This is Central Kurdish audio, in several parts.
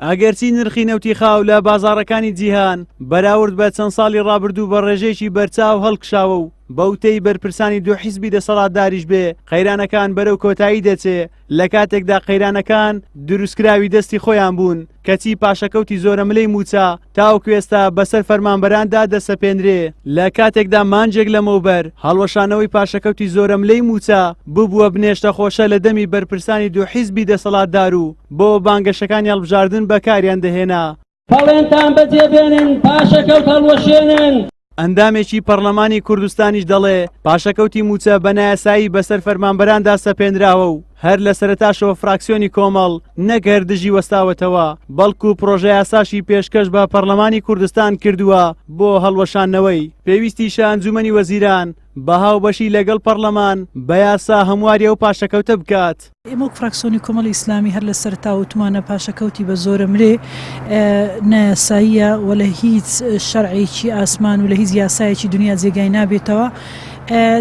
ئەگەرچی نرخی نەوتی خاو لە بازاڕەکانی جیهان بەراورد بە چەند ساڵی ڕابردوو بە ڕێژەیەکی بەرچاو هەڵکشاوە و بەوتەی بەرپرسانی دوو حیزبی دەسەڵاتداریش بێ قەیرانەکان بەرەو کۆتایی دەچێ لە کاتێکدا قەیرانەکان دروستکراوی دەستی خۆیان بوون، کەچی پاشەکەوتی زۆرەملێی مووچە تاوەکو ئێستا بەسەر فەرمانبەراندا دەسەپێنرێ، لە کاتێکدا مانگێک لەمەوبەر هەڵوەشانەوەی پاشەکەوتی زۆرەملێی مووچە ببووە بنێشتە خۆشە لە دەمی بەرپرسانی دوو حیزبی دەسەڵاتدار و بۆ بانگەشەکانی هەڵبژاردن بەکاریان دەهێنا. بەڵێنتان بەجێ بێنن، پاشەکەوت هەڵوەشێنن. ئەندامێکی پەڕلەمانی کوردستانیش دەڵێ، پاشەکەوتی مووچە بە نایاسایی بەسەر فەرمانبەراندا سەپێنراوە و هەر لە سەرەتاشەوە فراکسیۆنی کۆمەڵ نەک هەر دژی وەستاوەتەوە، بەڵکو پڕۆژەیاساشی پێشکەش بە پەڕلەمانی کوردستان کردووە بۆ هەڵوەشاندنەوەی. پێویستیشە ئەنجوومەنی وەزیران بە هاوبەشی لەگەڵ پەڕلەمان بە یاسا هەمواری ئەو پاشەکەوتە بکات. ئێمە وەک فراکسۆنی کۆمەڵی ئیسلامی هەر لە سەرەتاوە وتومانە پاشەکەوتی بە زۆرەملێ نایاساییە و لە هیچ شەرعێکی ئاسمان و لە هیچ یاسایەکی دنیا جێگای نابێتەوە.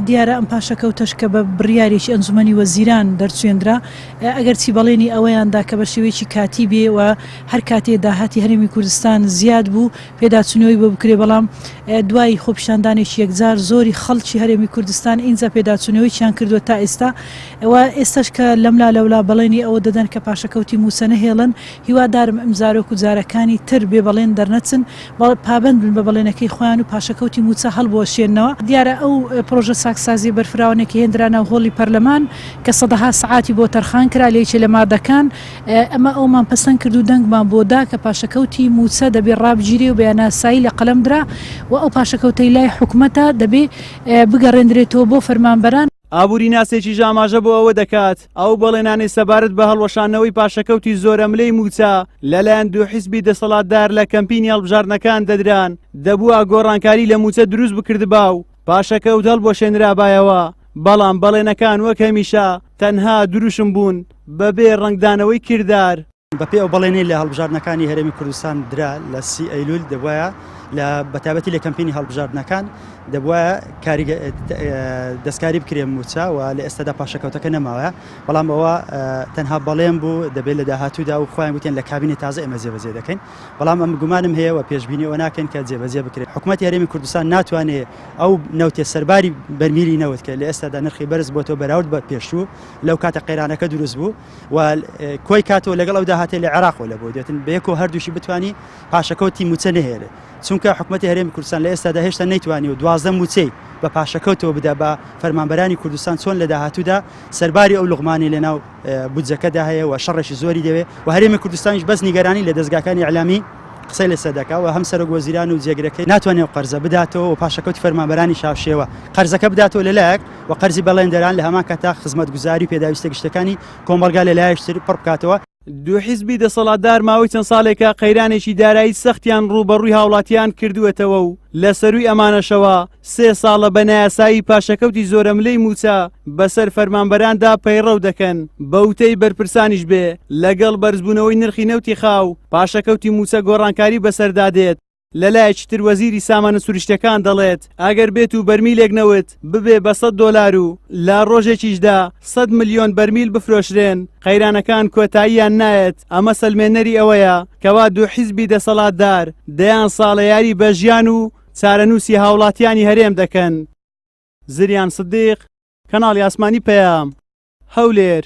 دیارە ئەم پاشەکەوتەش کە بە بڕیارێکی ئەنجومەنی وەزیران دەرچوێندرا، ئەگەرچی بەڵێنی ئەوەیان دا کە بە شێوەیەکی کاتی بێ و هەر کاتێ داهاتی هەرێمی کوردستان زیاد بوو پێداچوونەوەی بۆ بکرێ، بەڵام دوای خۆپیشاندانێکی یەکجار زۆری خەڵکی هەرێمی کوردستان ئینجا پێداچوونەوەیەکیان کردووە تا ئێستا و ئێستاش کە لەملا لەولا بەڵێنی ئەوە دەدەن کە پاشەکەوتی مووچە نەهێڵن، هیوادارم ئەمجارە وەکو جارەکانی تر بێ بەڵێن دەرنەچن، پابەند بن بە بەڵێنەکەی خۆیان و پاشەکەوتی مووچە هەڵبوەشێننەوە. دیارە ئەو پڕۆژە چاکسازییە بەرفراوانەی کە هێندرا ناو هۆڵی پەرلەمان کە سەدەها سەعاتی بۆ تەرخان کرا لە یەکێ لە مادەکان، ئەمە ئەومان پەسەند کرد و دەنگمان بۆ دا کە پاشەکەوتی مووچە دەبێ ڕابگیرێ و بە یاناسایی لە قەلەم درا و ئەو پاشەکەوتەی لای حکومەتە دەبێ بگەڕێندرێتەوە بۆ فەرمانبەران. ئابووریناسێکیش ئاماژە بۆ ئەوە دەکات، ئەو بەڵێنانەی سەبارەت بە هەڵوەشاندنەوەی پاشەکەوتی زۆرەملێی مووچە لەلایەن دوو حیزبی دەسەڵاتدار لە کەمپینی هەڵبژاردنەکان دەدران، دەبووا گۆڕانکاری لە مووچە دروست بکردبا و پاشەکەوت هەڵبوەشێنرابایەوە، بەڵام بەڵێنەکان وەک هەمیشە تەنها دروشم بوون بەبێ ڕەنگدانەوەی کردار. بەپێی ئەو بەڵێنەی لە هەڵبژاردنەکانی هەرێمی کوردستان درا لە سی ئەیلول دەبوایە لە بەتابەتی لە کەمپینی هەڵبژاردنەکان دەبوایە دەستکاری بکرێ موچە و لە ئێستادا پاشەکەوتەکە نەماوە بەڵام ئەوە تەنها بەڵێن بوو دەبێت لە داهاتوودا و خۆیان گوتیان لە کابینی تازە ئێمە جێبەجێ دەکەین بەڵام ئەم گومانم هەیە و پێشبینی ئەوە ناکەین کە جێبەجێ بکرێت حکوومەتی هەرێمی کوردستان ناتوانێت ئەو نەوتێ سەرباری بەرمیلی نەوت کە لە ئێستادا نرخی بەرز بۆتەوە بەراورد بە پێشوو لەو کاتە قەیرانەکە دروست بوو و کۆی کاتەوە لەگەڵ ئەو داهاتەی لە عێراقەوە لە بۆ دێتن بەیەکەوە هەردووشی بتانی پاشەکەوتی موچە نەهێڵێ چونکە حکوومەتی هەرێمی کوردستان لە ئێستادا هێشتا نەیتوانی و 12 موچەی بە پاشەکەوتەوە بدا بە فەرمانبەرانی کوردستان چۆن لە داهاتوودا سەرباری ئەو لوغمانی لەناو بودجەکەدا هەیە و شەڕێکی زۆری دەوێ و هەرێمی کوردستانیش بەس نیگەرانی لە دەزگاکانی ئیعلامی قسەی لەسەر دەکا و هەم سەرۆک وەزیران و جێگرەکەی ناتوانێت ئەو قەرزە بداتەوە و پاشەکەوتی فەرمانبەرانی شاوشێوە قەرزەکە بداتەوە لەلایەک و قەرزی بەڵێندەران لە هەمان کاتا خزمەتگوزاری و پێداویستە گشتەکانی کۆمەڵگا لەلایەکی تر پڕ بکاتەوە. دوو حیزبی دەسەڵاتدار ماوەی چەند ساڵێکە قەیرانێکی دارایی سەختیان ڕووبەڕووی هاوڵاتیان کردووەتەوە و لە سەرووی ئەمانەشەوە سێ ساڵە بە نایاسایی پاشەکەوتی زۆرەملێی مووچە بەسەر فەرمانبەراندا پەیڕەو دەکەن، بە وتەی بەرپرسانیش بێ لەگەڵ بەرزبوونەوەی نرخی نەوتی خاو پاشەکەوتی مووچە گۆڕانکاری بەسەردا دێت. لەلایەکی تر وەزیری سامانە سروشتیەکان دەڵێت ئەگەر بێت و بەرمیلێک نەوت ببێ بە 100 دۆلار و لە ڕۆژێکیشدا 100 ملیۆن بەرمیل بفرۆشرێن قەیرانەکان کۆتاییان نایەت ئەمە سەلمێنەری ئەوەیە کەوا دوو حیزبی دەسەڵاتدار دەیان ساڵە یاری بە ژیان و چارەنووسی هاوڵاتیانی هەرێم دەکەن. زریان سدیق، کەناڵی ئاسمانی پەیام، هەولێر.